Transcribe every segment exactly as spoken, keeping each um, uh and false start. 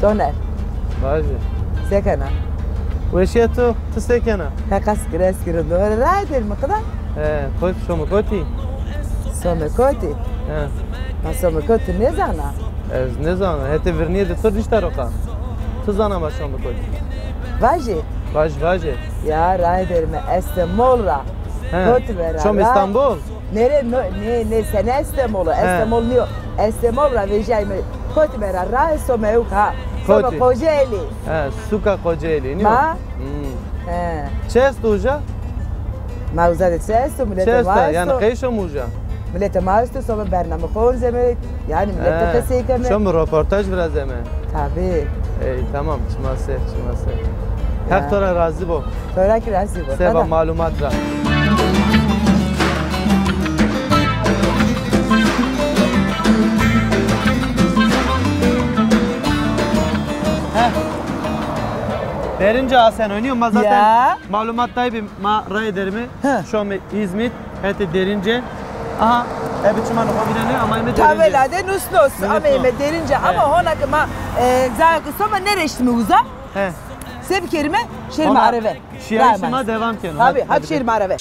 Oner. Vaje. Se kena? Weşîya to, ti se kena? Heqas gres kiro. Doğru, raye der mi qida? He, kot, şome kotî? Şome kotî? He. Ma şome kotî nêzana. Ez nêzana. Hetê virnîye de to dişta roqa. Ti zana ma şome kotî. Vaje. Vaj, vaje. Ya, raye der mi Estemol ra. He. Kotîme ra. Şome ra. Îstanbul? Nêre, no, nê, nê, sene Estemol o? He. Estemol nîyo. Estemol ra vejîyayme, kotîme ra, raye some ewk ha. Some Kocaeli. He, suka Kocaeli, nîyo? Ma? Hmm. He. Çi esto uca? Ma uca de çi esto? Çi esto? Miletê ma esto. Yanî qey şome uca? Miletê ma esto, some bername xo onceme, yanî miletê qesey keme. Şome roportaj virazeme. Tabî. Ey, tamam, çima ser, çima ser. Heq to ra razî bo. To ra kî razî bo. Seba malumat ra. Heh. Derince Asen oynuyor. Ma zaten malumat daybî, ma raye der mi. Şome Îzmît, hetê Derince. Aha, ebe çimanê xo vînenê, ama eme Derince. Tabela de nusno, ameyme Derince. Ama hona ke ma, e, cayê ke some nêreştîme uza. He. Se bikerîme? Şêrîme areve. Şîyayîşê ma devam keno. Tabî, hadi şêrîme areve.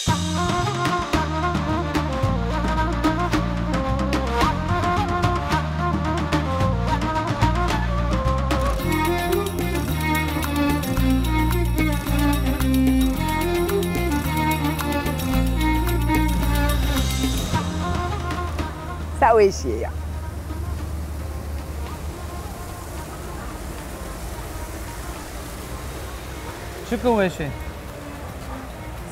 Sa weşîye ya. Çik o weşê?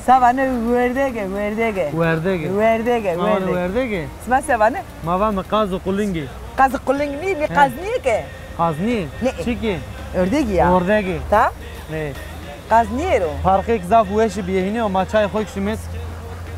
Sa vanê werdege, werdege. Werdege. Werdege, werdege. Sima se vanê? Ma vame qaz û qulingî. Qaz û quling nî, nî qaz nîyê ke. Qaz nîyê? Nê. Çikî? Ördegî ya. Ördegî. Ta? Nê. Qaz nîyê ro. Parkêk zaf weşî bîye hînî o, ma çay xo kişîme.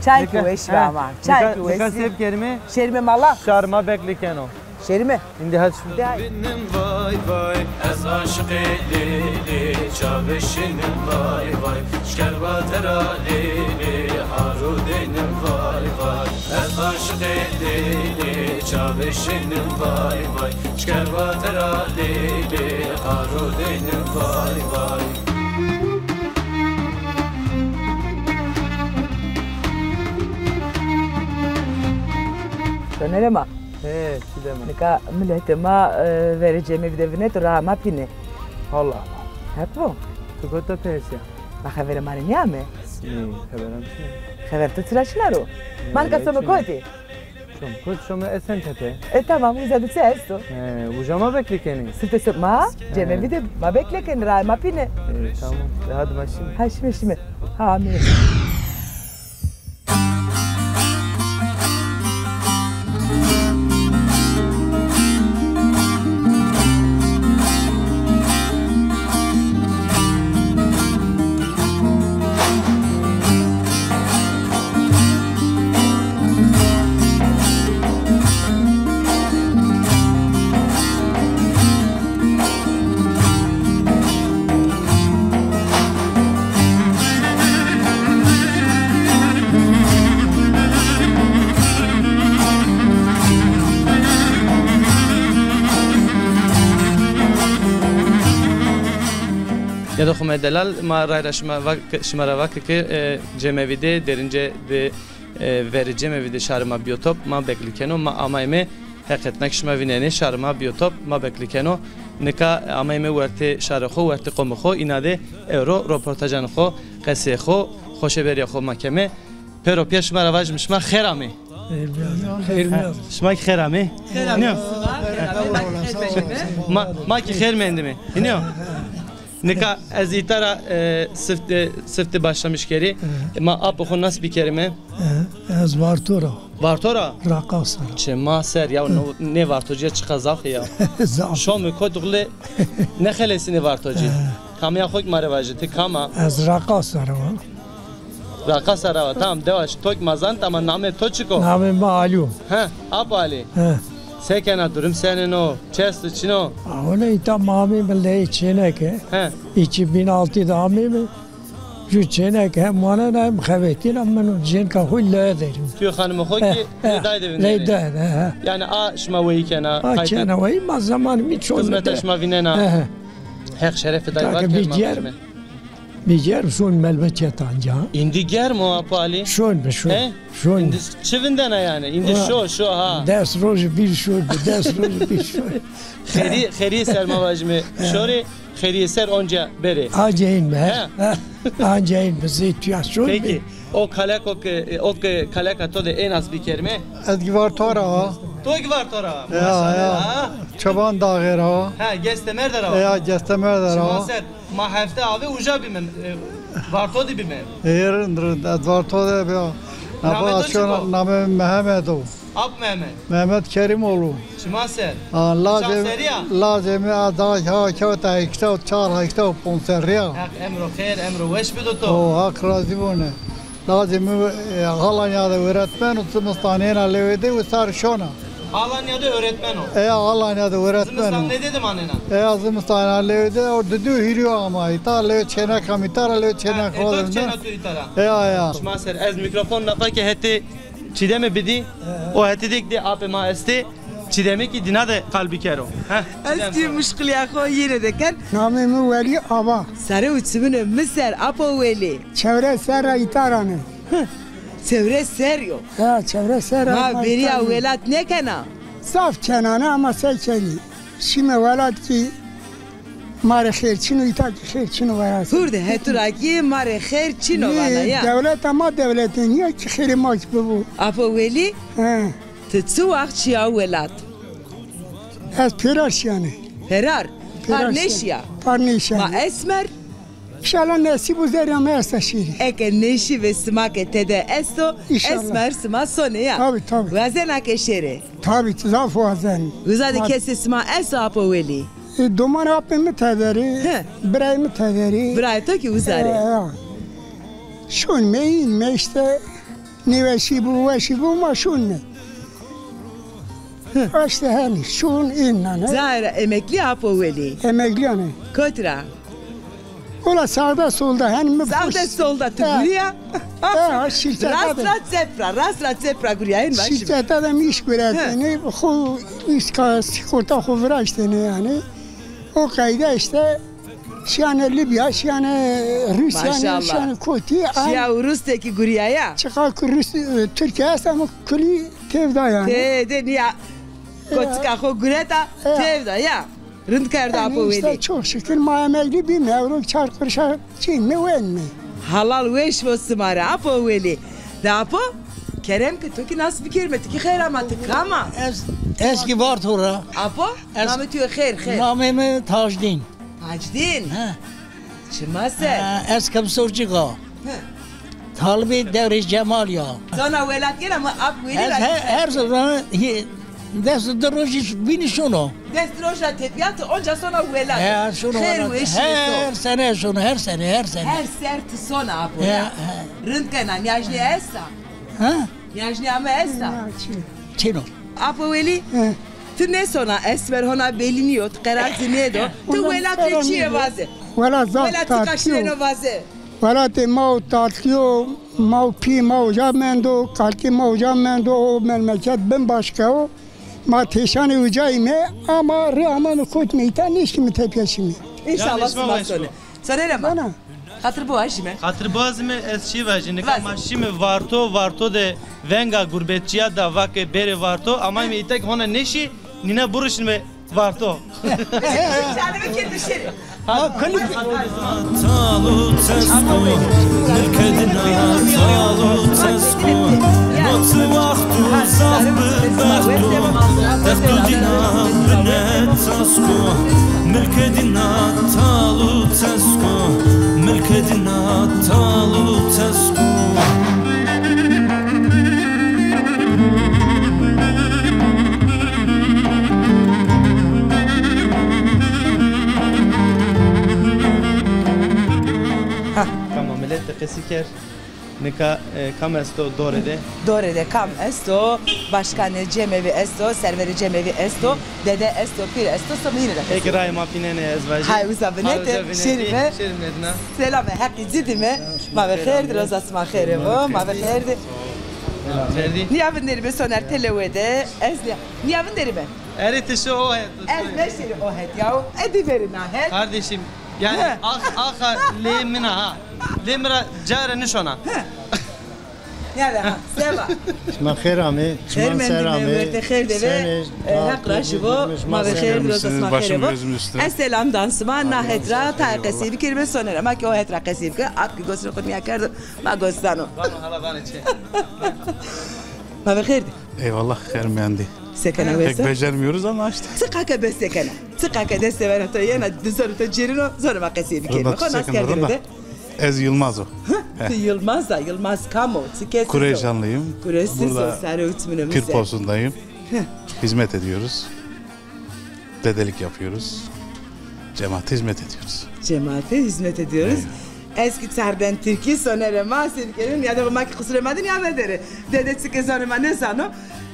Çay kî weşî ama. Çay kî weşî. Nika se bikerîme? Şêrîme mala. Şar ma beklê keno. Şêrîme. Îndî hadi şimdi. Binim vay vay, ez aşiqê Lêlê, çavê şinim vay vay, şker vatera Lêlê, haro deynim vay vay. Ez aşiqê Lêlê, çavê şinim vay vay, şker vatera Lêlê, haro deynim vay vay. Sonerê ma. He, çi deme? Nika miletê ma, e, verê cemevî de vîneno, raye ma pîne. Allah Allah. Heq bo. Ti kota persîya? Ma xeverê ma rê nîyame? Nê, xever mi çin o. Xever to çira çin a ro? Ma nika some kotî? Şome kotî, şome Esentepe. E, tamam, uca de çi esto? He, uca ma beklê kenê. Sifte se-, ma cemevî de ma beklê kenê, raye ma pîne. E, tamam. E, hadi ma şîme. Ha, şîme, şîme. Ha, amê. Ya da xume delal, ma rayra şima vak-, şima ra vake ke, e, cemevî de, derince de, e, verê cemevî de şarê ma bîyo top, ma beklî keno, ma amayme. Heqet, nek şima vînenê, şarê ma bîyo top, ma beklî keno. Nika ameyme wertê şarê xo, wertê qomê xo, îna de ewro roportajanê xo, qeseyê xo, xoşeberiya xo ma keme. Pêro pîya şima ra vajîme, şima xêr amê. Şima kî xêr amê. Nîyo? Ma, ma kî xêr mendîme. Nîyo? Nika ez îta ra, e, sifte, sifte başlamış kerî. Ma apê xo nas bikerîme. E, ez Varto ra. Varto ra? Raqas ra. Çê ma ser ya, no, nê Vartocîya çiqa zaf ê ya. Zaf. Şome kot, xulê nêxelesînê Vartocî. E. Kamîya xo kî ma rê vaje, ti kam a? Ez Raqas ra wa. Raqas ra wa, tamam, dewa, to kî ma zanit ama namê to çik o? Namê mi Ali o. He, Apo Ali. He. Se kena, durum senên o? Çi esto, çin o? A, wele îta ma ameyme leyê çêneke. He. Îkî bin altı de ameyme. Ju çênek hem wanena hem xebetîna, min û cênka xo leye der îme. Tu û xanimê xo kî lê dayê de vînenê? Lê dayê de, he. Yanî a şima weyî kena, a qaytê kena weyî, ma zemanê mi çok. Xizmeta şima vînena? He, he. Heq şerefê day vat kerma vajime. Bî germ şon melbeçet anca. Îndî germ o Apo Alî. Şon bi şon. He? Şon. Îndî çi vindena yanî? Îndî şo, şo ha. Des roj bîr şon bi, des roj bîr şon. Xêrî, xêrî ser ma vajime. Şorê xêrî ser onca berê. Anca în mi? He? Anca în mi? Zey tuya şon mi? Peki. O kaleko ke, o ke kaleka to de ê nas bikerme? Ez Givarto ra. To Givarto ra? Ya, ya. Çoban Dağê ra. Ha, Gestemerde ra. Ya, Gestemerde ra. Şima ser, ma hefte ave uca bîme, e, Varto de bîme. E, rind, rind, ez Varto de bîya. Name to çik o? Name Mehmet o. Ap Mehmet. Mehmet Kerîmoğlu. Çima ser? Ha, lazê, lazê mi a da ha kewta heyşta û çar, heyşta û ponc serrî ya. Heq emro xêr, emro weş bido to. O, Haq razî bone. Lazê mi, e, Alanya de öğretmen o, zimistanê êna lewê de û sar şona. Alanya de öğretmen o. E, Alanya de öğretmen o. Zimistan nêdê de manena? E, zimistan lewê de o, didu hîrî ama îta lewê çênek ama îta ra, lewê çênek. E, e, to çêna tu îta ra. E, ya, ya. Şima ser, ez mîkrofon nafa ke hetê Çîdemî bidî, o hetî de kî dê apê ma estê, Çîdemî kî dîna de qal bikero. Heh, ez kî muşqulîya xo yîne de ken. Namê mi Welî Ava. Sare û çimunê mi ser, Apo Welî. Çewres serra îta ra ne. Çewres serrî yo. Ya, çewres serra. Ma bêrîya welat nêkena. Zaf kenane ama se kenî. Şîme welat kî ma rê xêr çin o, îta kî xêr çin o, wera se. Hûr de hetu ra kî ma rê xêr çin o vana ya. Dewleta ma dewletê nîya kî xêrê ma kî bibo. Apo Welî, he, ti çi waxt şîya welat? Ez pêrar şîyane. Pêrar? Pêrar şîyane. Par nêşîya? Par nêşîyane. Ma esmer? Înşallah nesîb û zerrîya mi esta şêrî. Eke nêşî ve sima ke tede esto, înşallah, esmer sima sonê ya. Tabî, tabî. Wazena ke şêrê? Tabî, zaf wazen. Uza de kesê sima esto Apo Welî? E, domanê apê mi tederî, he, birayê mi tederî. Birayê to kî uza rê? E, ya. Şûnme, înme îşte, nêweşî bo, weşî bo, ma şûnme. Hı. Îşte henî şûn în nane. Cayê ra emeklî, Apo Welî? Emeklîyane. Kotî ra? Ola sağda solda, henî mi... Sağda solda tu gurîya? He, şîrketa de. Rast ra çep ra, rast ra çep ra gurîya, în vajîme. Şîrketa de mi îş guretêne, xo îş ka, sîgorta xo viraştêne yanî. O qayde îşte şîyane Libya, şîyane Rûsya, maşallah, şîyane kotî. Şîya û Rûs de kî gurîya ya? Çiqa ku Rûs, e, Tirkîya esta ama kulî têvda yanî. Tê de nîya koçika xo gureta, e, têvda ya. Rind kerdo Apo Welî. Yanî îşte çok şükür ma emeklî bîme, ewro çar qurişa çînme wenme. Halal weş bo sima rê Apo Welî. De Apo, kerem ke to kî nas bikerîme, ti kî xêr ama, ti kam a? Ez, ez kî Varto ra. Apo, namê to yo xêr, xêr. Namê mi Tacdîn. Tacdîn. He. Çima ser? He, ez Kemsorcik a. He. Talibê Dewrês Cemal ya. Zona welat gena mi Ap Welî ra. Ez he-, her zaman hi-, des di rojî bînî şono. Des di roj ra tepîya ti onca sona welat. He, şono welat. Xêr weşî to. Her sene şono, her sene, her sene. Her ser ti sona Apo ya. He, he. Rind kena, nîyajnîye esta? Ha? Nîyajnîya mi esta? Ya, çin. Çin o. Apo Welî, he, ti nêsona esmer, hona belî nîyo, ti qerar zî nêdo. Ti welat rê çîyê vaze. Welat zaf tatlî yo. Welat ti kaşîyeno vaze. Welatê ma o tatlî yo, ma o pî ma uca mendo, kalkê ma uca mendo, o memleket bin başka o. Ma têşanê uca îme, ama rê amame kotîme îta, nêşkîme tepîya şîme. Înşallah sima sonê. Sonê rê ma. Xatir biwajîme. Xatir biwazîme, ez çî vajî. Nika ma şîme Varto, Varto de venga gurbetçîya da, va ke bêrê Varto, amayme îta ke hona nêşî, nîne biruşîme Varto. Canımı kendi şeri. Ha, klip. Talu tesko, milke dina talu tesko. No ti waxtu zaf bi bexto, texto dina bine tasko. Milke dina talu tesko, milke dina talu tesko. Ha. Tamam, milet de qesî ker. Nika, e, kam esto dore de? Dore de kam esto? Başkanê cemevî esto, serverê cemevî esto, dede esto, pîr esto, sima yine de qesî. Eke rayê ma pînenê ez vajî. Hay uza vinete, şêrîme. Şêrîme dina. Selamê Heqî ci dîme. Ma ve xêr di, roza sima xêre bo, ma ve xêr di. Xêr di. Nîya vinderîme Soner, telewe de. Ez nîya, nîya vinderîme. Erê ti şi o het. Ez meşêrî o het yaw. Edi verî na het. Kardeşim, Yani ax, axa lê min a ha. Lê mi ra care nişona. Nîyade ha, seba. Şima xêr amê, şima ser amê. Werte xêr de ve, e, Heq razî bo, ma ve xêr, roza sima xêr bo. Ez selam dan sima, na het ra ta qesî bikerîme, sonera ma ki o het ra qesî bike, ap ki gosnê xo nîya kerdo, ma gos dano. Vano hala vanê çi. Ma ve xêr de. Eyvallah, xêr mendî. Se kena wesa? Pek becermiyoruz ama işte. Çiqa ke bes se kena. Çiqa ke dest vera to yena, di zor to cêrino, zor ma qesî bikerîme. Xo nas kerdîme de. Ez Yılmaz o. Hı? Ti Yılmaz a, Yılmaz kam o? Ti kes o? Kurejanlıyım. Kuresiz o, sarı ütmünü. Pirposundayım. Hizmet ediyoruz. Dedelik yapıyoruz. Cemaate hizmet ediyoruz. Cemaate hizmet ediyoruz. Evet. Eski çarden Türkiye sonere ma seni gelin ya da ma ki kusura madin ya bedere. Dede çıke zanı ma ne zano?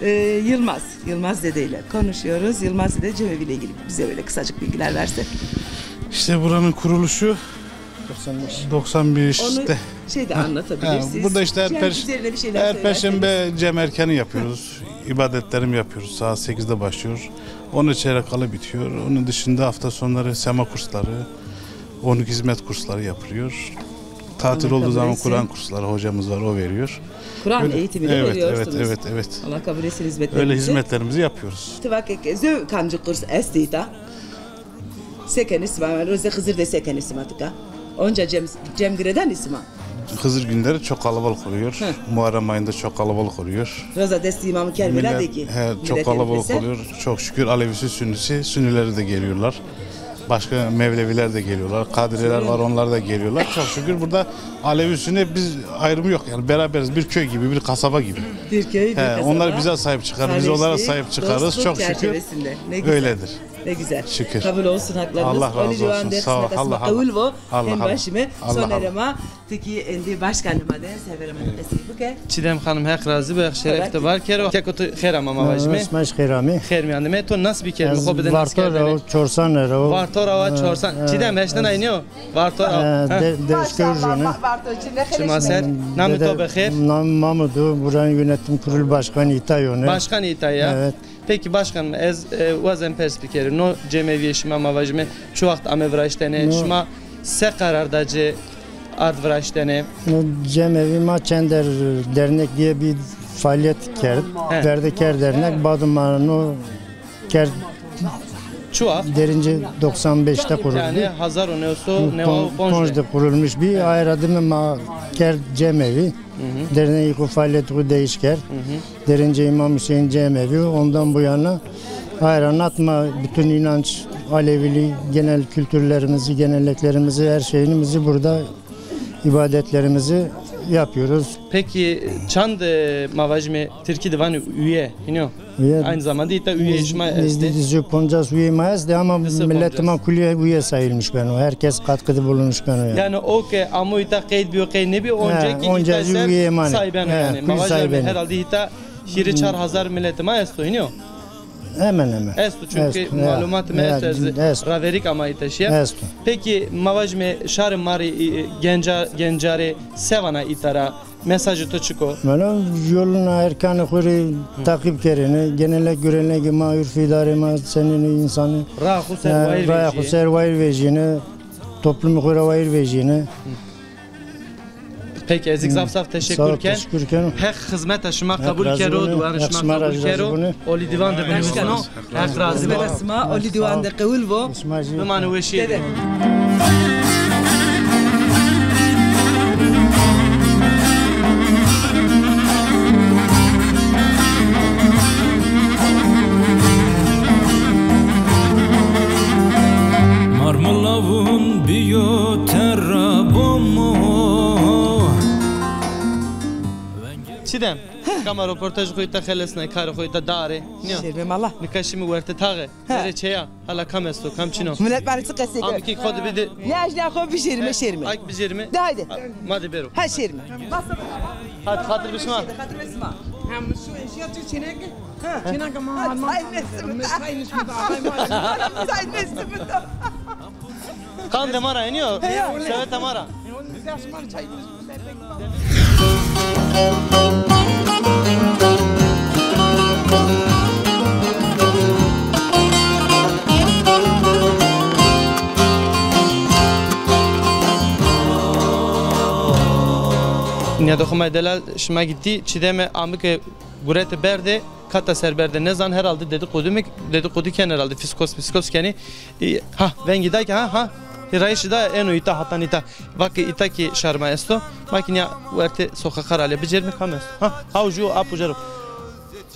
Ee, Yılmaz. Yılmaz dedeyle konuşuyoruz. Yılmaz dede cemeviyle ilgili bize böyle kısacık bilgiler verse. İşte buranın kuruluşu doksan beşte. Onu şeyde anlatabilirsiniz. Ha, burada işte her, üzerine bir şeyler her perşembe cem erkanı yapıyoruz. İbadetlerimi yapıyoruz. Saat sekizde başlıyor. On üç çeyrek kala bitiyor. Onun dışında hafta sonları sema kursları, onluk hizmet kursları yapılıyor. Tatil olduğu zaman Kur'an kursları hocamız var, o veriyor. Kur'an eğitimi de veriyorsunuz. Evet, evet, evet. Allah kabul etsin hizmetlerinizi. Öyle hizmetlerimizi yapıyoruz. Tivakek zö kamcı kurs estita. Se kenê sima, roze Xizir de se kenê sima tika? Onca cem, cem giredanê sima? Hızır günleri çok kalabalık oluyor. Hı. Muharrem ayında çok kalabalık oluyor. Roza destî îmamî kermela de ki. He, çok kalabalık oluyor. Çok şükür Alevisi, Sünnisi, Sünnileri de geliyorlar. Başka Mevleviler de geliyorlar. Kadriler var, onlar da geliyorlar. Çok şükür burada Alevi, Sünni biz ayrımı yok. Yani beraberiz. Bir köy gibi, bir kasaba gibi. Bir köy, bir kasaba. He, onlar bize sahip çıkar. Biz onlara sahip çıkarız. Çok şükür. Kardeşlik, dostluk çerçevesinde. Ne güzel. Öyledir. Ne güzel. Şükür. Kabul olsun haklarınız. Allah razı olsun. Sağ ol. Allah razı olsun. Qewil bo. Hem başime. Sonerema. Ti kî êndî başkanê ma de, serverê ma de qesey bike. Çîdem Xanim, Heq razî bo, Heq şeref to bar kero. Keko, ti xêr ama, ma vajîme. Sima jî xêr amê. Xêr mîyan de me. To nas bikerîme, xo bide nas kerdene. Varto ra wo, Çorsan ra wo. Varto ra wa, Çorsan. Çîdem, heştena înî yo? Varto ra wo. Deşkewr jone. Çima ser. Namê to bi xêr? Namê Mamud o, buranın yönetim kurulu başkanı îta yo ne. Başkanı îta ya. Evet. Peki başkanım, ez, e, wazen pers bikerî. No cemevîyê şima, ma vajîme, çi waxt ame viraştene? Şima se qerar da ci ard viraştene? No cemevî ma çender dernek diye bir faaliyet kerd. He. Verdeker Dernek. Bado ma no kerd. Çi waxt? Derince doksan beşte kuruldu. Yani hazar û new sey û neway û ponc de. Ponc de kurulmuş bir. He. Aye ra dime ma kerd cemevî. Hı hı. Derneği xo, faaliyet xo değiş kerd. Hı hı. Derince İmam Hüseyin Cemevî. Ondan bu yana hayranatma bütün inanç, Alevili genel kültürlerimizi, geleneklerimizi, her şeyimizi burada, ibadetlerimizi yapıyoruz. Peki çand, e, ma vajîme Tirkî de vanê üye, înî yo? Üye. Aynı zamanda îta üye şima estê. Nezdî di yüz poncas üye ma estê ama millet ma kulî üye sayılmış beno. Herkes katkıda bulunmuş beno yani. Yani o ke amo îta qeyd bîyo, qeyd nêbîyo, onca kî îta ser üye ma say beno yani. Ma vajîme herhalde îta hîrê çar hazar milletê ma esto, înî yo? Hemen hemen. Esto, çünkü malumatê mi esto, ez raverîk ama îta şîya. Esto. Peki ma vajîme şarê ma rê, e, genca-, gencarê se vana îta ra? Mesajê to çik o? Valla yoluna erkanê xo rê takip kerêne, gelenek görenekê ma, ürf îdarê ma senêne, însanî raya xo ser wayîr vejîne, toplumê xo ra wayîr vejîne. Peki, ez zî zaf zaf teşekkür ken. Sağ ol, teşekkür ken. Heq xizmeta şima qebul kero, duanê şima qebul kero. Olî dîwan de binivîsno. Heq razî bo. Sima olî dîwan de qewil bo. Bimane weşîye de. Marmula vûn bîyo terra bomo. Çîdem, kama roportajê xo îta xelesnay, karê xo îta dare. Nîya. Şêrme mala. Nika şîme werte taxe. He. Verê çeya. Hala kam esto, kam çin o? Milet ma rê çi qesey kerd? Amkî xo de bide. Ne ajna xo bijêrîme, şêrme. Ayk bijêrîme. De haydi. Ma de bêro. Ha, şêrme. Hadi xatir bi şima. Xatir bi şima. Hem şu eşya tu çêneke. Ha. Çêneke ma, ma. Çay nesimita. Çay nesimita. Çay nesimita. Qandê ma ra, înî yo? He. Seveta ma ra. Doxuma delal, şima gitti, çideme amike gurete berde, kata ser berde nezan, herhalde dedikodu mi, dedikodu ken herhalde, fiskos fiskos keni. E, ha, vengî da ki, ha, ha. Hirayişî da eno îta, hatan îta. Vake îta ki şarma esto. Makînya werte sokaxar ale bicerme kam esto. Ha, ha, ucu, apu cero.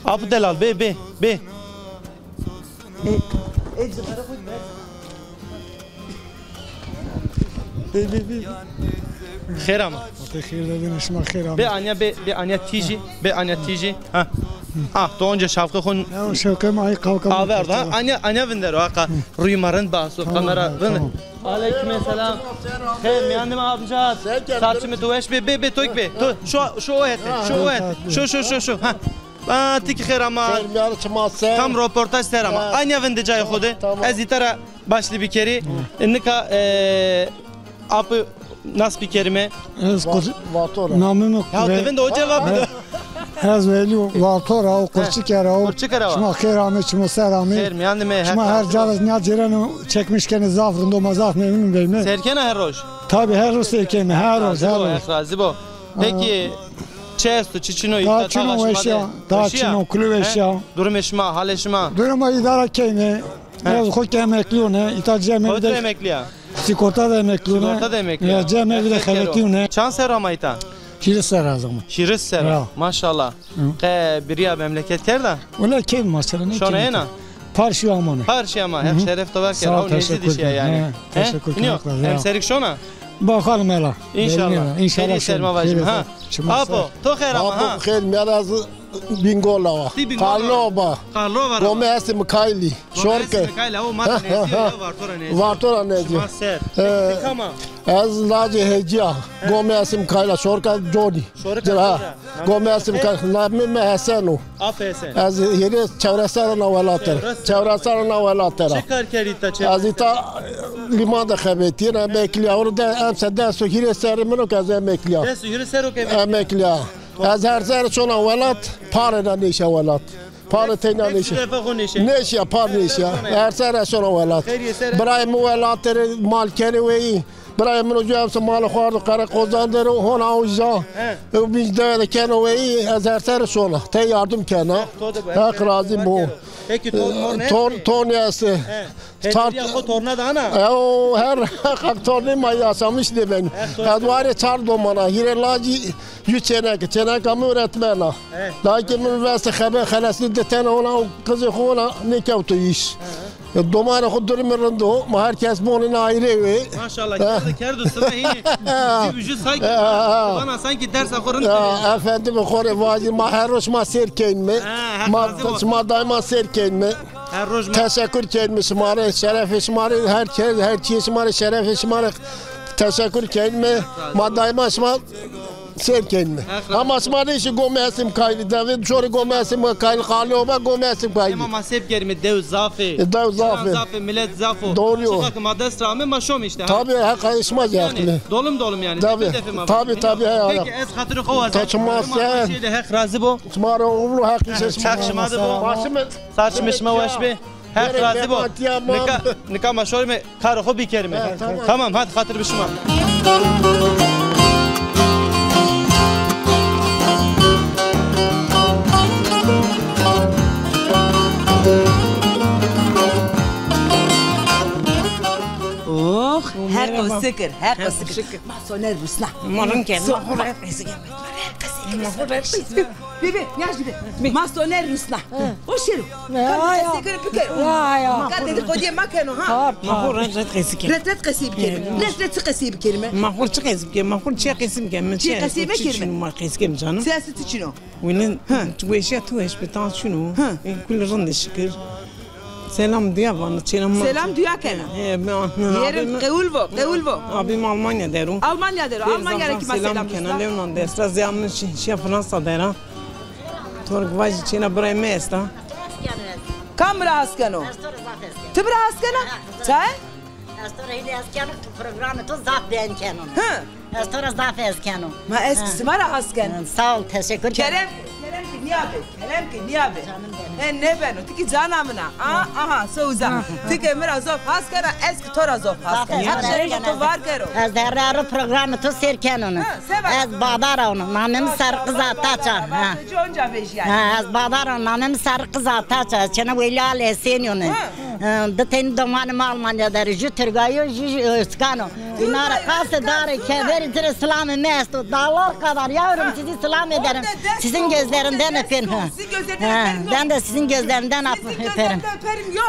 Apu delal, bê, bê, bê. E, e, cigara koy, ver. Bê, bê, bê. Xêr ama. Xêr dedin, şima xêr ama. Bê anya, bê, bê anya tîjî, bê anya tîjî. Ha. Ha, to onca şafqe xo. Ya, şafqe ma ay kavka. Averdo, ha? Anya, anya vindero, ha, ka. Rûyê ma rind baso, kamera rind. Aleyküm selam. Xêr, miyandim amca. Sarçımı tu weş be, be, be, toyk be. Tu, şu, şu o hete, şu o hete. Şu, şu, şu, şu. Ha. Aa, ti ki xêr ama. Xêr, miyanê çima ser. Kam roportaj ser ama. Ha. Anya vinde cayê xo de. Tamam. Ez îta ra başlî bikerî. E, nika, e, apî nas bikerîme. Ez Vator. Namê mi. Ya, ti vinde o cevabı da. Ez Welî Vator a, o Qurçikera o. Qurçikera o. Şima xêr amê, şima ser amê. Xêr, miyanê mi. Şima her ca ra nîya cêreno çekmiş kenê, zaf rind o, ma zaf memnun beyme. Sêr kena her roj? Tabi, her roj sêr keme, her roj, her roj. Razî bo. Peki, çi esto, çi çin o? Daha çin o, weş ya. Daha çin o, kulu weş ya. Durumê şima, halê şima? Duruma îdare keyme. He. Ez xo ki emeklî one, îta cemevî de. Xo de emeklî ya? Sigorta de emeklî one. Sigorta de emeklî ya. Ya, cemevî de xebetî one. Çand serr ama îta? Hîris serr ez ama. Hîris serr. Ya. Maşallah. Qe biriya memleket kerda? Wela keyf ma sere ne. Şona ena? Par şî amane. Par şî ama. Heq şeref to ver kero. Sağ ol, teşekkür ederim. He, teşekkür ederim. Emserik şona? Bakalım hele. İnşallah. İnşallah. Xêrî ser ma vajîme, ha. Apo, to xêr ama, ha? Apo xêr, miyanê ez Bîngol a. Ti Bîngol a. Karlova. Karlova ra. Gomê Esî Mikaylî. Şorke. Gomê Esî Mikaylî, o ma ra nezî ya, Varto ra nezî. Şima ser. Peki, ti kam a? Ez lajê Hecî ya. Gomê Esî Mikaylî, şorka Conî. Şorka Conî. Gomê Esî Mikaylî. Namê mi Hesen o. Apo Hesen. Ez hîrê çewres serr a na welat ra. Çewres serr a na welat ra. Çi kar kerî ta çewres serr? Ez îta lîman de xebetîyena, emeklî ya. Ewro de, emser des û hîrê serrî min o ke ez emeklî ya. Des û hîrê serr o ke emeklî ya. Emeklî ya. Ez her serre şona welat, pare ra nêşa welat. Pare teyna nêşa. Nêşa, par nêşa. Her serre şona welat. Birayê mi welat der mal kenê weyî. Birayê min o cû emse malê xo ardo Qereqozan der o, hona uca. Ew bînc dewe de keno weyî, ez her serre şona. Tey yardim kena. Heq razî bo. Peki, torn morn estê? Torn, tornî estê. Hediya xo torna da ana? Ew her heq tornê ma yaşamış de ben. Ez warê çar doman a. Hîrê lacî, yû çêneke. Çêneka mi öğretmen a. Dayikê mi veste xebe xelesî di tene ona, o qizê xo ona nêkewto îş. Domanê xo durumê rind o. Ma her kes bonê na ayrê wê. Maşallah, kerdo, kerdo sima hînî. Jû, jû sanki, bana sanki dersa xo rind. Efendim, xo rê vajî, ma her roj ma sêr keynme. Ma, ma daîma sêr keynme. Her roj ma. Teşekkür keynîme şima rê, şerefê şima rê, her kes, her çîyê şima rê, şerefê şima rê teşekkür keynîme. Ma daîma şima sêr keynîme. Ama şima rê şî Gomê Esî Mikaylî, devê şorê Gomê Esî Mikaylî, Qalê Oba Gomê Esî Mikaylî. Ema ma se bikerîme, dew zaf ê. E, dew zaf ê. Zaf ê, milet zaf o. Doğru yo. Çiqa ki ma dest ra ame, ma şome îşte, ha. Tabi, heqa şima yanî. Dolum dolum yanî. Tabi, tabi, he. Peki, ez xatirê xo wazen. Ta çima ser. Heq razî bo. Şima rê oğlu heq îşe şima. Çak şima de bo. Başımı Saçmê şima weş bê. Heq razî bo. Nika, nika ma şorîme karê xo bikerîme. Tamam, hadi xatir bi şima. Oh, heq o sikir, heq o sikir. Ma Soner rusna. Ma rind kerd, ma xo ra qesî kerd. Ma xo ra qesî kerd. Bê, bê, nîyaj bê. Ma Soner rusna. O şêro. Ka dedîkodîyê ma keno, ha? Ma xo ret ret qesî keno. Ret ret qesî bikerîme. Ret ret çi qesî bikerîme? Ma xo çi qesî bikerîme? Ma xo çi qesî bikerîme? Çi qesî bikerîme? Ma qesî kerîme canım. Siyaseti çin o. Wînin weşîya tu weş bi, ta çin o. Kul rind ê şikir. Selam duya vana, selam. Selam duya kena. He, yerim qewul vo, qewul vo. Abim Almanya der o. Almanya der o. Almanya ra ki ma selam kena. Lewnan destra ziya min şi-, şiya Fransa der a. Tork vajî çêna birayê mi esta. Kam mi ra hes keno? Ez to ra zaf hes keno. Ti mi ra hes kena? Çay? Ez to ra hîlê hes keno, tu programê to zaf beğen keno. Hı. Ez to ra zaf hes keno. Ma ez ki sima ra hes ken. Sağ ol, teşekkür ederim. Kerem, kerem ki Nîya be, kelem ke nîya be. He, nêbeno. Ti kî cana min a. A, aha, se uza. Ti ke mi ra zof has kena, ez kî to ra zof has kena. Heq şerî to var kero. Ez herre ero programê to sêr keno ne. Ha, se va? Ez Badar a ono. Namê mi Serr Qiz Ataç a. Ha. Onca vejîyay. Ha, ez Badar a ono. Namê mi Serr Qiz Ataç a. Ez çêna Welî Al Esenî ono. Ha. Ee, di tenî domanê mi Almanya der, jü Tirgayo, jü, jü Özkano. Dinara qasê darê keverî ci rê silamê mi esto. Dağlar kadar yavrum, sizi selam ederim. Sizin gözlerinden öperim. Ha. Ben de sizin gözlerinden öperim.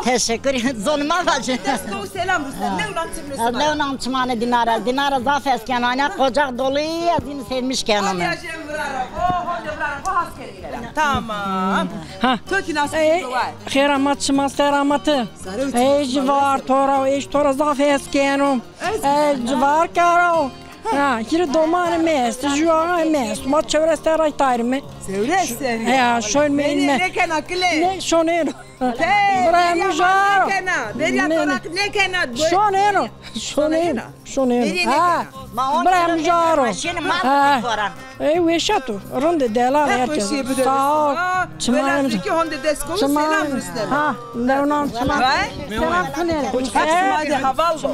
Teşekkür ederim. Zonê ma vacî. Desto selam ruslar. Ne ulan çimine. Ne ulan çimane Dinara. Dinara zaf hes keno. Aynen kucak dolu, ez yine sevmiş keno. Tamam. Ha. To kî nas. Xêr ama, çima ser ama ti? Ey, ci var to ra, ey, to ra zaf hes keno. Ey, ci var karo. Ha, hîrê domanê mi est, jû axa mi est. Ma çewres serra tayr mi. Çewres serra? Ya, şon mi. Beni ne kena kile? Ne, şonêno. Bira mi jaro. Nêkena. Beriya to ra nêkena. Şonêno. Şonêno. Şonêno. Ha. Bira mi jaro. Ha. Ey, weşa to. Rinde delal herkes. Sağ ol. Çimanê mi. Honde desko selam rusne. Ha, lewnan çiman. Selam kune. Hadi haval bo.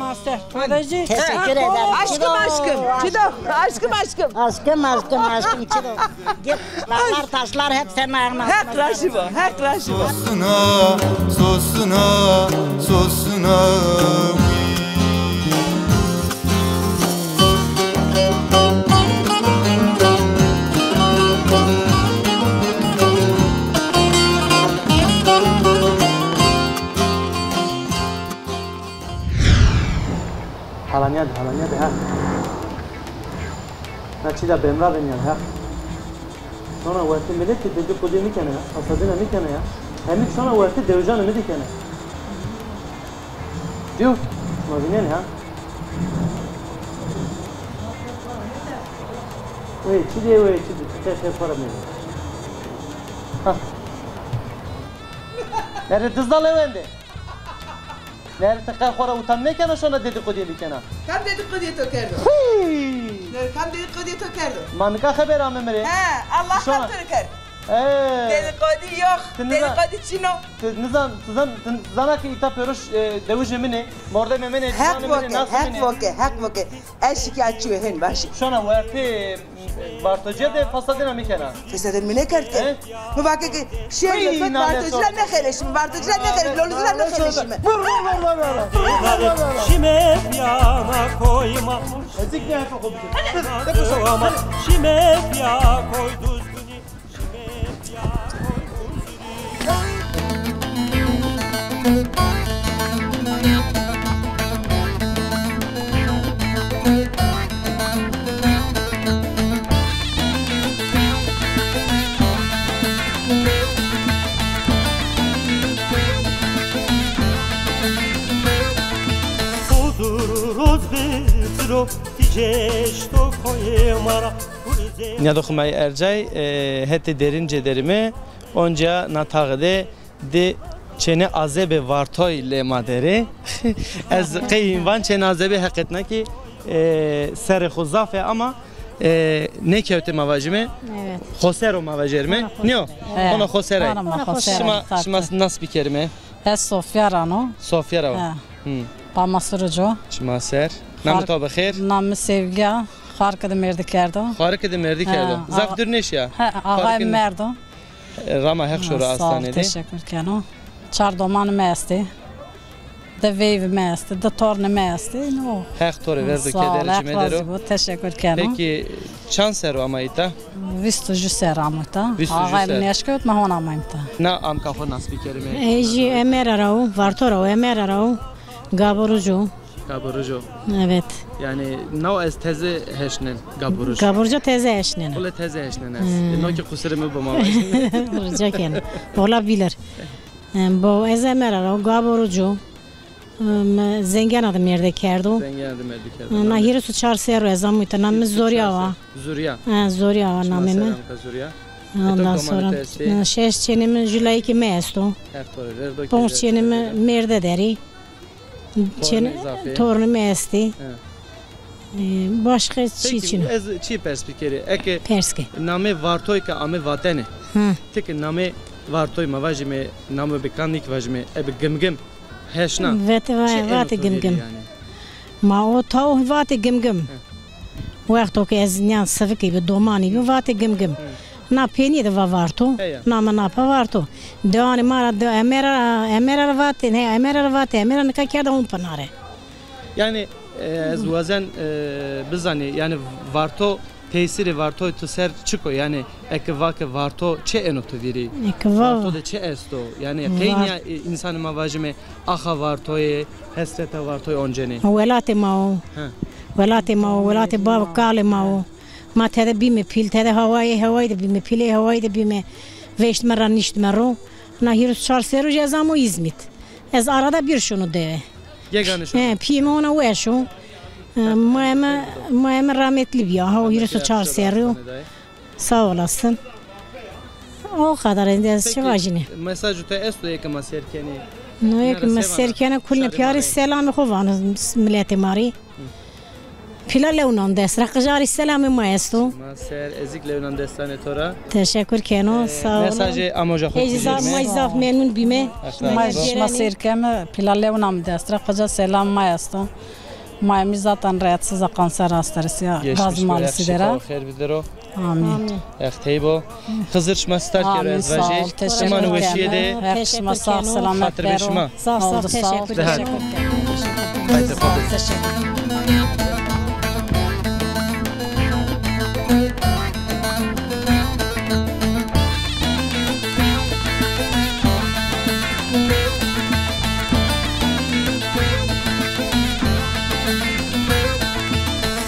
Teşekkür ederim. Aşkım, aşkım. Çido, aşkım, aşkım. Aşkım, aşkım, aşkım, çido. Git, dağlar, taşlar hep senin ayağına. Heq razî bo, Heq razî bo. Sosuna, sosuna, sosuna. Halanya de, halanya de, ha. Na çî de bemra venya, ha. Şona wertê miletî dedî qudî nîkena ya, fesadîna nîkena ya. Hemî şona wertê dewijanê mi de kena. Dîyo, ma vînenê ha. Wey, çi dê, wey, çi dê, çi dê, xêr xo ra meyve. Ha. Ere dizda lewende. Nerê ti qe xo ra utan nêkena, şona dedîqodîye bikena? Kam dedîqodîye to kerdo? Hî! Ne, kam dedîqodîye to kerdo? Ma nika xeber ame mi rê. He, Allah kam to rê kerd. Ee. Dedîqodî yox, dedîqodî çin o. Ti nizan, ti zan, ti zana ke îta pêro, e, dewijê min ê, mordemê min ê, ciwanê min ê, nasê min ê. Heq voke, heq voke, heq voke. Ez şikayetçî yo, hên vaşî. Şona wertê Vartociya de fesadîna mi kena. Fesadîna mi nêkerd ke. He? Mi vake ke şêrî to Vartocî ra nêxeleşîme, Vartocî ra nêxeleşîme, Lolizî ra nêxeleşîme. Vur, vur, vur, vur, vur. Şîme pîyana koyma. Ezik ne yapalım? Şîme pîya koy duzgunî. Nîyadoxê ma yê erjay, e, hetê derîn cêderîme, onca na taxe de di çênê azebê Vartoy lê ma der ê. Ez qey hîn van çênê azebê heqetna kî, e, serê xo zaf ê ama, e, nêkewtê ma vajîme. Evet. Xoser o ma vajerîme. Nîyo? Evet. Hono xoser ê. Hono ma xoser ê. Şima, şima nas bikerîme. Ez Sofya ra no. Sofya ra wa. He. Hı. Pamasurucu. Çima ser. Namê to bi xêr? Namê mi Sevgî ya. Xarike de mêrdî kerdo. Xarike de mêrdî kerdo. Zaf dûr nêşîya. He, axayê mi merdo. E, rama Heq şoro astanê de. Teşekkür keno. Çar domanê mi estê. Di veyvê mi estê, di tornê mi estê. No. Heq to rê verdo kederê, çimê der o. Sağ ol, Heq razî bo. Teşekkür keno. Peki, çand serr o ama îta? Vîst û jû serr amo îta. Vîst û jû serr. Axayê mi nêeşkewt, ma hona amayîme îta. Na amka xo nas bikerîme. Ey jî Emera ra o, Varto ra o, Emera ra o. Gaborucu. Gaborucu. Evet. Yanî naw ez teze heşnen Gaborucu. Gaborucu teze heşnen. Qule teze heşnen ez. Hmm. E, no ki qusirê mi bo ma vajî. Rica keno. Olabilir. E, bo ez Emera ra o, Gaborucu. Em, Zengena de mêrdî kerdo. Zengena de mêrdî kerdo. Na hîris û çar serr o ez amo îta, namê mi Zurîya wa. Zurîya. Ha, Zurîya wa namê mi. Ondan sonra, e, şeş çênê mi, jû layikê mi esto. Ponc çênê mi mêrde der î. Çênê, tornê mi estî. E, başka çi çin o? Peki, ez çi pers bikerî? Eke namê Vartoy ke ame vatene. Hı. Ti ke namê Vartoy ma vajîme, namê bi kan nî ki vajîme, ebe Gimgim. Heşna. Vete va-, vate Gimgim. Ma o taw vate Gimgim. Hı. Wexto ke ez nîyan sivikî bi, domanî bi, vate Gimgim. Hı. Na peynî de va Varto. Heya. Name na pa Varto. Dewanê ma ra, de, Emera, Emera ra vate, ne, Emera ra vate, Emera nika kerda Hûn Pinare. Yanî, e, ez wazen, e, bizanî, yanî Varto, tesîrê Vartoy tu ser çik o? Yanî eke va ke Varto çi êno tu vîrî? Eke va- Varto de çi esto? Yanî qey nîya, e, însanê ma vajîme axa Vartoyê, hesreta Vartoyê oncenê? Welatê ma o. He. Welatê ma o, welatê bav kalê ma o. Ma tede bîme pîl, tede hawayê hewayî de bîme, pîlê hewayî de bîme. Veştime ra niştime ro. Na hîris çar serrû jî ez amo Îzmît. Ez arada bir şunu dewe. Gegane şunu. He, pîyê mi ona weş o. E, mayê mi, mayê mi rahmetli bîya. Ha, o hîris û çar serrî yo. Sağ olasın. O kadar, ez çi vajîne. Mesajê to esto eke ma sêr kenê? No, eke ma sêr kenê, kulîne pîyarî selamê xo vano miletê ma rê. Pîla lewnan dest ra, qijarî selamê ma esto. Ma ser, ez kî lewnan destanê to ra. Teşekkür keno, sağ olun. Mesajê amoja xo. Ez zaf, ma zaf memnun bîme. Ma şima sêr keme, pîla lewnan dest ra, qija selam ma esto. Mayê mi zaten rahatsız a, kanser hastalığı ya, gaz maalesef dera. Şifa û xêr bidero. Amîn. Ex tey bo. Xizir şima star kero ez vajî. Şima weşîye de. Heq şima sağ selamet bero. Xatir be şima. Sağ ol, sağ ol. Teşekkür ederim. Haydi, teşekkür ederim.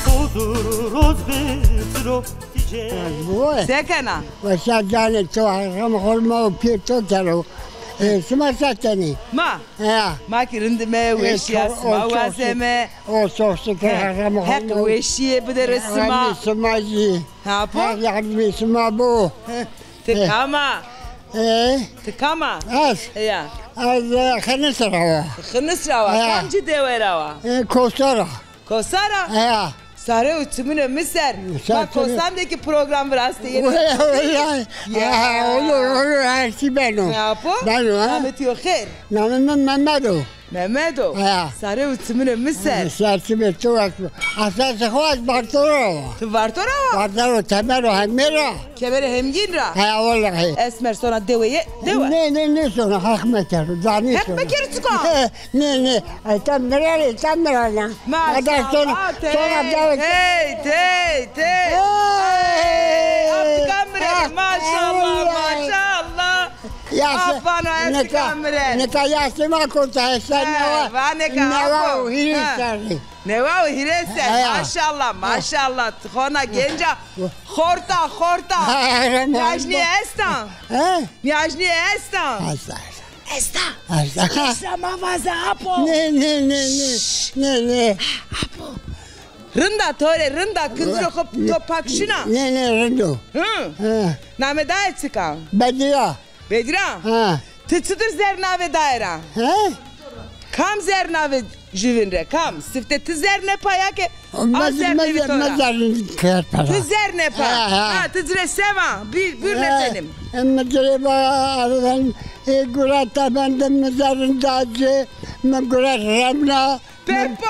Sodur roz veciro. Se kena? Weşa canê to, Heq rehma xo ma û pîyê to kero. E, şima se kenî? Ma? Heya. Ma kî rind îme, weşîya sima wazeme. O çok şükür, Heq rehma xo ma. Heq weşîye bide re sima. Yardimê sima jî. Ha, po? Heq yardimê sima bo. Ti kam a? E? Ti kam a? Ez? Ya. Ez, e, Xinis ra wa. Xinis ra wa. Heya. Kamcî dewe ra wa? E, Kosar a. Kosar a? Heya. Sare û çimunê mi ser. Ma Kosan de kî program virastê yenê. Wela, wela. Ya. Ha, olur, olur, her şey beno. Ne yapı? Beno, ha? Namê to xêr. Namê mi Mehmet o. Mehmet o. Heya. Sare û çimunê mi ser. Ser çimê to wes. Esasê xo ez Varto ra wa. Ti Varto ra wa? Varto ra, Temer o, Hemgîn ra. Kemerê Hemgîn ra? Heya, wellahî. Esmer sona dewe ye, dewe. Nê, nê, nêsona, Heq mekero, da nêsona. Heq mekero çik a? Nê, nê, ay tam mirerê, tam mirerê. Maşallah, tey, tey, tey, tey. Ay, aptika mirerê, maşallah, maşallah. Afano, aptika mirerê. Nika yaşê ma kota hesab newa. Va nika newa û hîrê serrî. Newa û hîrê serrî, maşallah, maşallah. Xona genca, xorta, xorta. Nîyajnîye esta? He? Nîyajnîye esta? Esta, esta. Esta. Esta. Esta ma vaze apo. Nê, nê, nê, nê. Nê, nê. Apo. Rind a to rê, rind a, kindirê xo to pak şina. Nê, nê, rind o. Hı. Hı. Namê daye çik a? Bedîya. Bedîra. Ha. Ti çitur zerr navê daye ra? He? Kam zerr navê jüvin re? Kam? Sifte ti zerr nepa ya ke a zerr nêvî to ra? Mi zerr nêpa. Ti zerr nepa. Ha, ha. Ha, ti ci rê seva? Bir, bir nefenim. E, mi ci rê va, ben, e, guret efendim, mi zerrin da ci, mi guret remna. Pepo!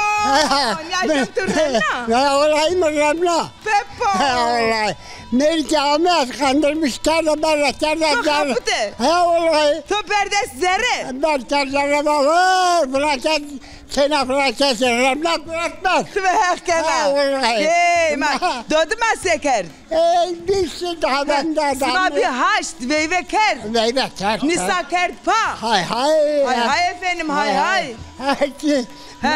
Nîyajnîya to remna? Ha, wellahî mi remna. Pepo! Ha, wellahî. Mêrikî ame ez qandırmış kerda, ber ra kerda zerre. To xapite? Ha, wellahî. To berd est zerre? Ber kerd zerre baba, felaket, sena felaket, remna guretmez. Ti ve Heq kena. Ha, wellahî. Hey, ma, dodi ma se kerd? Ey, bîst daha ben de. Sima bî haşt, veyve kerd. Veyve kerd. Nîsa kerd pa. Hay hay. Hay hay efendim, hay hay. Hay. He,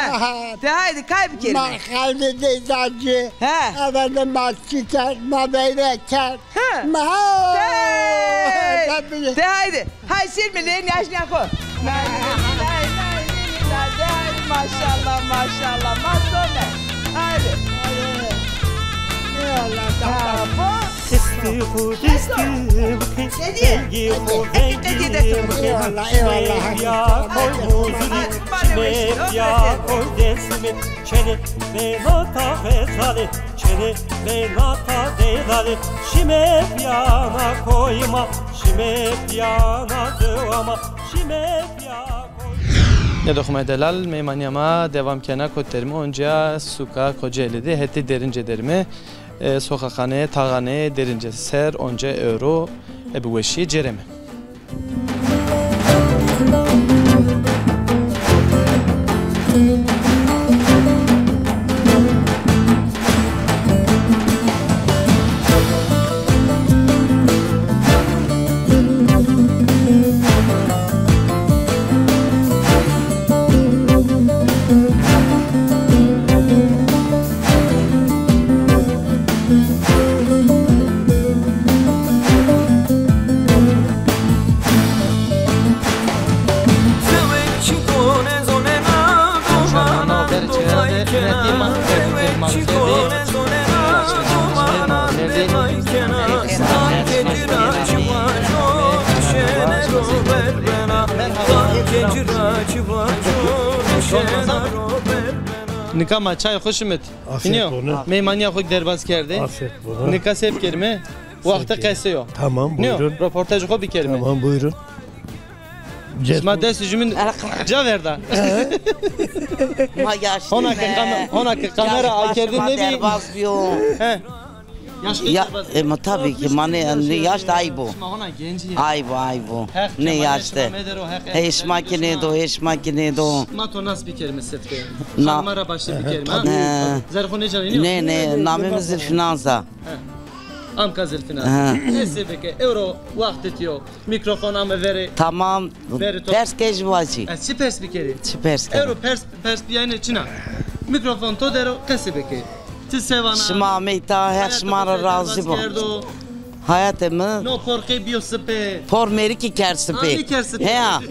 de haydi kay bikerîme. Ma xeldê deyza ci. He. Efendim ma çi kerd, ma veyve kerd. He. Ma. De haydi. Hay şîrmî lê nîyajnîya xo. Nay, nay, nay, nay, de haydi, maşallah, maşallah. Ma some. Haydi. Eyvallah. Ha, bu. Xu destî bikî, vengî xu vengî bikî. Eyvallah, eyvallah. Şime pîya koy Muzirî, şime pîya koy Dêrsimî. Çênê veyna ta Xezalî, çênê veyna ta Deydalî. Şime pîyana koyî ma, şime pîyana dewa ma, şime pîya koyî. Nêdo xu ma delal, meymanîya ma dewam kena kot derîme, oncîya suka Kocaeli de hetê Derince derîme. E, sokaxanê, taxanê Derince ser, onca ewro, ebi weşîye cêreme. Nika ma çay xo şimit. Afiyet olsun. Meymanîya xo derbaz kerdê. Afiyet olsun. Nika se bikerîme? Wextê qesey o. Tamam, buyurun. Roportajê xo bikerîme. Tamam, buyurun. Şima dest jumîn ca verda. Ma yaşlî me. Hona ke kam-, hona ke kamera akerdî nêbî. Derbaz bîyo. He. Yaş ya, derbaz. E, ma tabii ki, ma ne, ne yaş da ayıp o. Şima hona gencî. Ayıp o, ayıp o. Ne yaş de. Hê şima ki nêdo, hê şima ki nêdo. Ma to nas bikerîme sifte. Xanima ra başle bikerîme, ha? Zerxo ne canî? Ne, ne, namê mi Zilfînaz a. He. Amka Zilfînaz. He. Neyse bike, ewro wextê to yo. Mîkrofon ame verê. Tamam. Verê to. Pers ke jî vajî. Ez çi pers bikerî? Çi pers kerî? Ewro pers, pers bîyayne çin a. Mîkrofon to der o, qesê bike. Ti se vana? Şima ameyî ta, Heq şima ra razî bo. Hayatê mi. No por qey bîyo sipê? Por mêrikî kerd sipê. Amî kerd sipê. Heya.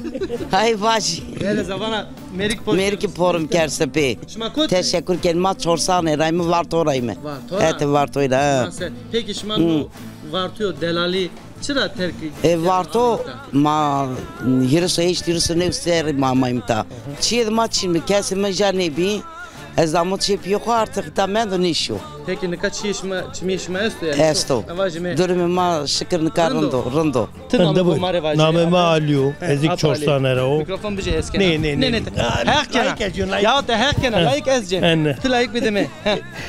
Hay vajî. Verê zê vana. Mêrik por. Mêrikî por mi kerd sipê. Şima kot? Teşekkür ken. Ma Çorsanê ra îme, Varto ra îme. Varto ra? Hetê Vartoyî ra, ha. Peki şima no Vartoyo delalî çira terk? E, Varto ma hîris û heşt, hîris û new serrî ma amayîme ta. Çîyê de ma çin bî, kesê mi ja nêbî. Ez amo çê pîyê xo, artık îta mendo nêşîyo. Peki nika çîyê şima, çimîyê şima esto yanî? Esto. Durumê ma şikir nika rind o, rind o. Ti namê xo ma rê vajî. Namê mi Alî yo. Ez kî Çorsane ra wo. Mîkrofon bijê hes kena. Nê, nê, nê. Heq kena. Ya te heq kena, layik ez cê. Ti layik bide mi.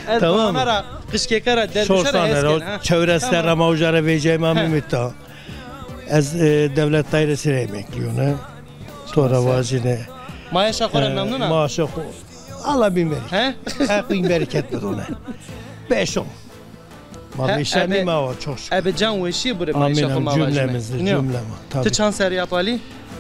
Ez kamera qişkeka ra derguşa ra hes kena. Çorsane ra wo. Çewres serra ma uca ra vejîyayme ameyme îta. Ez, e, devlet dairesî ra emeklî yo, ne? To ra vajîne. Maaşa xo ra memnun a? Maaşa xo. Allah bin verî. He? Heq bin bereket bido, ne? Beş o. Ma vêşanîme wa, çok şükür. Ebe can weşîye bure, ma îşa xo ma vajîme. Amîn, cümlemizde, cümle ma. Tabii. Ti çand serrî ya Alî?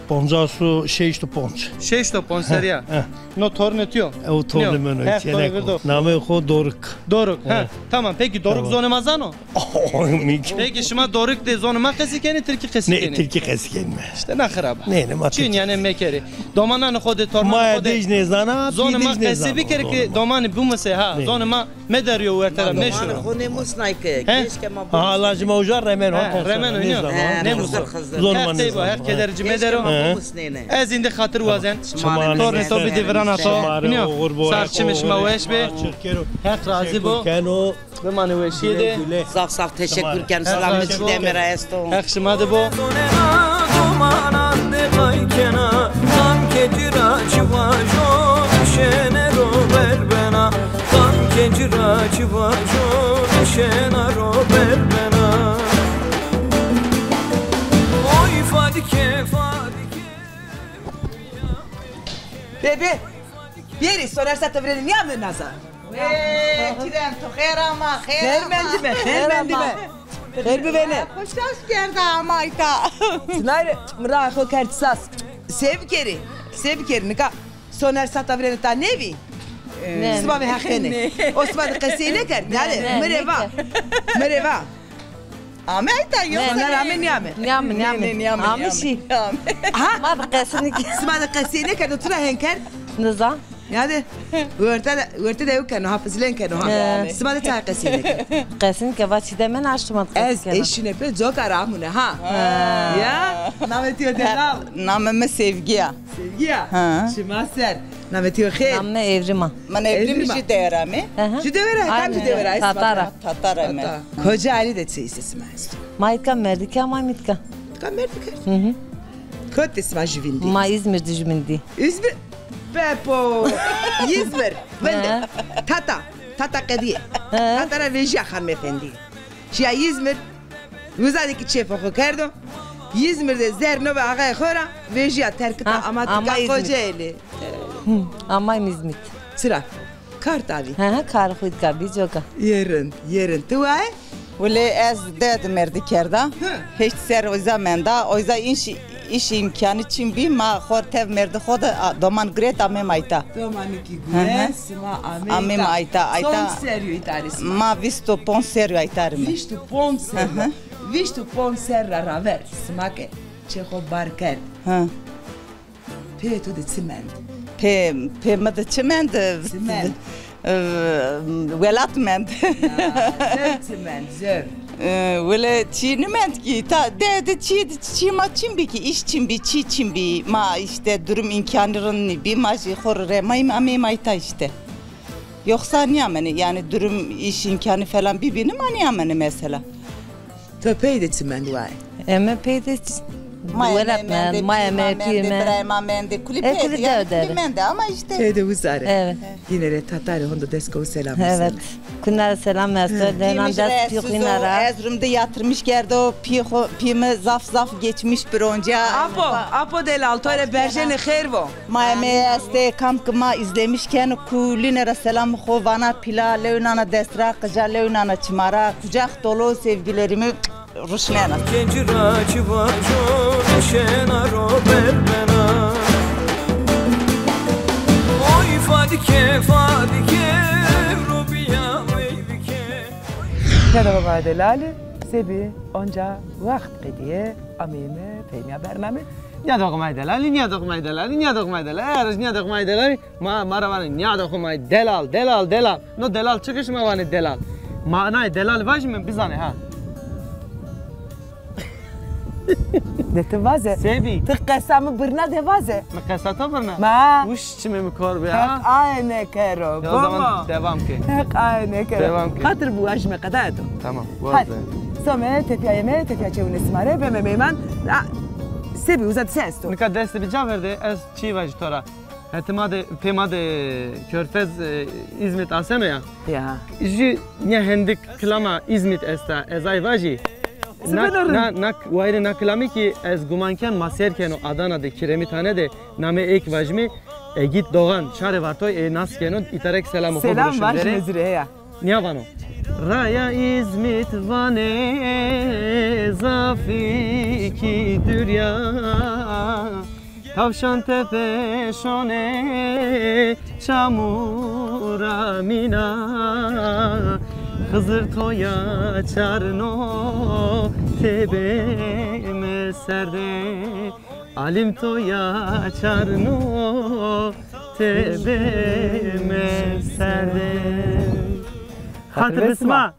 Poncas û şeşt û ponc. Şeşt û ponc serrî ya. He. No tornê to yo? Ew tornê min o, çêneko. Namê xo Doruk. Doruk, he. Tamam, peki Doruk zonê ma zano? Peki şima Doruk de zonê ma qesî kenî, tirkî qesî kenî? Nê, tirkî qesî kenîme. Îşte na xirab a. Nê, nê, ma tirkî. Çin yanî mekerî. Domananê xo de, tornanê xo de. Ma dij nêzana, zonê ma qesî bikerî ke domanî bimusê ha. Zonê ma Mederîyo werte ra, meşûro. Xo nêmusnay ke, keşke ma... Ha, lajê ma uca remeno, ha, remeno, nêzano. Nêmuso. Zonê ma nêzano. Heq tey bo, Heq keder ci medero. Ez îndî xatir wazen. Tornê to bidî virana to. Bînî yo. Sar çimê şima weş bê. Heq razî bo. Bimanê weşîye de. Zaf zaf teşekkür ken. Selametî demê ra esto. Heq şima de bo. Domanan de qay kena, kam ke ci ra çi vajo, nişêne ro ber bena. Kam ke ci ra çi vajo, nişêna ro ber bena. Oy Fadike, Fadike. Bebe, bêrê Soner Sata virênê nîyame naza. Ê, çiren to xêr ama, xêr ama. Xêr mendîme, xêr mendîme. Xêr bivêne. Xo şaş kerda ama îta. Sinay rê mi ra xo kerd sas. Se bikerî, se bikerî nika. Soner Sata virênê ta nêbî? Nê. Sima mi heqêne. O sima de qesey nêkerd. Nê, nê, mi rê va. Mi rê va. Ame îta yo. Soner ame nîyame? Nîyame, nîyame. Nê, nê, nîyame. Amişî. Ha? Ma de qesey nêkerd. Sima de qesey nêkerd, o tira hen kerd? Nizan. Ya de, werte de, werte de ew keno ha, fizlen keno ha. He. Sima de çay qesî neke. Qesîn ke va çî de men aştuma qesî kena. Ez eşine pe coka ramune ha. Ha. Ya, name tiyo delal. Name mi Sevgi ya. Sevgi ya. Ha. Şima ser. Name tiyo xêr. Name Evrima. Min Evrim jî dewe ra me. Hı hı. Jî dewe ra, kam jî dewe ra? Tatar a. Tatar a me. Koca Ali de çi îse sima esto? Ma îtka merdî ke, ma îtka. Ka merdî ke? Hı hı. Kot de sima juvîndî? Ma Îzmîr de juvîndî. Îzmîr? Pepo! Îzmîr! Vinde. He. Tata! Tata qedîye. He. Tata ra vejîya xanmefendî. Şiya Îzmîr. Uza de kî çêfê xo kerdo. Îzmîr de zerrîno ve axayê xo ra vejîya terkita, ama tika Kocaelî. Hı, ama Îzmîr. Çira? Kar tavî. Hı hı, kar xo îtka bî coka. Yê rind, yê rind. Ti waye? Wele ez dewe de merdî kerda. Hı. Heşt serr oyza menda. Oyza îş, îş îmkanî çin bî, ma xo tev merdî xo de, a, doman girêt amê ma îta. Domanî kî girêt, sima amê îta. Amê ma îta, îta. Çond serrî yo îta rê sima? Ma vîst û ponc serrî yo îta rê me. Vîst û ponc serrî yo. Hı hı. Vîst û ponc serrî ra raver sima ke çê xo bar kerd. Hı. Pê to de çi mend? Pê, pê mi de çi mend? Çi mend? E, welat mend. Ya, zor çi mend, zor. E, wele çî nimend kî, ta de, de çî, çî ma çin bî kî, îş çin bî, çî çin bî. Ma îşte durum îmkanî rind nîbî, ma jî xo rê remayî, ma ameyî ma îta îşte. Yoksa nîyamenî, yanî durum, îş îmkanî falan bibînî, ma nîyamenî mesela. To pey de çi mend waye? Eme pey de ç-, welat mend, ma eme, pî mend, birayê ma mendê, kulî pey de, yanî kulî mende ama îşte. Pey de wizare. Evet. Yine re Tatarî hondo desko selam. Evet. Kuna ra selam esto. Lenan dest pî xwîna ra. Erzurum de yatırmış kerdo, pî xo, pî mi zaf zaf geçmiş bir onca. Apo, Apo delal, to rê berjenê xêr vo. Ma eme estê, kam ki ma izlemiş keno, kulîne ra selam xo vana pîla, lew nana dest ra, qija lew nana çima ra, kucak dolu sevgilerimi ruşnena. Kencî ra çi vajo, rişena ro berbena. Oy Fadike, Fadike, ro bîya weybike. Nîyadoxê ma delalî, sebî onca wext qedîye ameyme peynîya bername. Nîyadoxê ma delalî, nîyadoxê ma delalî, nîyadoxê ma delalî, her roj nîyadoxê ma delalî. Ma, ma ra vanê nîyadoxê ma delal, delal, delal. No delal çik î, şima vanê delal? Manayê delal vajîme bizanê ha. De ti vaze. Sebî? Ti qesa mi birna de vaze. Mi qesa to birna? Ma. Uş çimê mi kor bî ha? Heq aye nêkero. Ya, o zaman devam ke. Heq aye nêkero. Devam ke. Xatir biwajîme qedaya to. Tamam, vaze. Hadi. Some, tepîya yeme, tepîya çewine sima rê, beme meyman. A, sebî, uza de se esto? Nika destê bî ca verde, ez çî vajî to ra. Hetê ma de, pê ma de Körfez, e, Îzmit aseno ya. Ya. Jü nîya hendik kilama Îzmit esta, ez ay vajî. Na, na, na, wayirê na kilamî kî ez guman ken ma sêr keno Adana de, Kiremithane de, namê ê kî vajîme Egît Doğan, şarê Vartoy, ê nas keno, îta ra kî selamê xo biruşim verê. Selam vajîme zî rê, heya. Nîya vano. Raya Îzmit vanê zafî kî dûr ya. Tavşantepe şonê çamura mîna. Xizir to ya çarno tebê mi serde. Alîm to ya çarno tebê mi serde. Xatir bi sima.